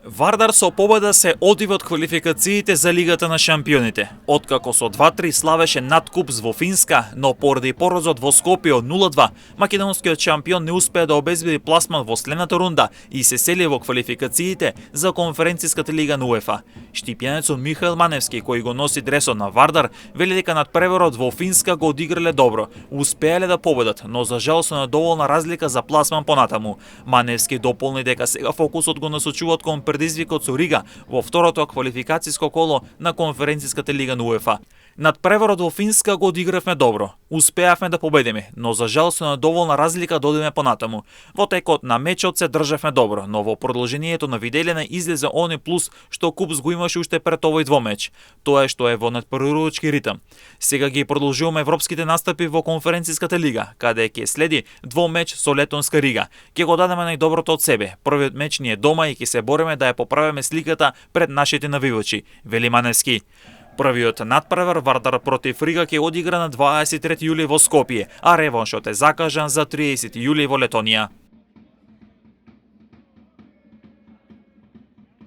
Вардар со победа се одива од квалификациите за Лигата на шампионите. Откако со 2-3 славеше над Купс во Финска, но поради поразот во Скопје од 0-2, македонскиот шампион не успеа да обезбеди пласман во следната рунда и се сели во квалификациите за Конференциската лига на УЕФА. Штипјанецот Михаил Маневски, кој го носи дресот на Вардар, вели дека надпреварот во Финска го одиграле добро, успеале да победат, но за жал со недоволна разлика за пласман понатаму. Маневски дополни дека сега фокусот го насочуваат кон предизвикот со Рига во второто квалификацијско коло на Конференциската лига на УЕФА. Надпреварот во Финска го одигравме добро, успеавме да победиме, но за жал со недоволна разлика додиме понатаму. Во текот на мечот се државме добро, но во продолжението на виделина излезе они плюс што Купс го имаше уште пред овој двомеч. Тоа е што е во надпреварувачки ритам. Сега ги продолжуваме европските настапи во Конференциската лига, каде ќе следи двомеч со Летонска Рига. Ќе го дадеме најдоброто од себе. Првиот меч ни е дома и ќе се бориме да ја поправиме сликата пред нашите навивачи, вели Маневски. Првиот надпревар Вардар против Рига ќе одигра на 23 јули во Скопје, а реваншот е закажан за 30 јули во Летонија.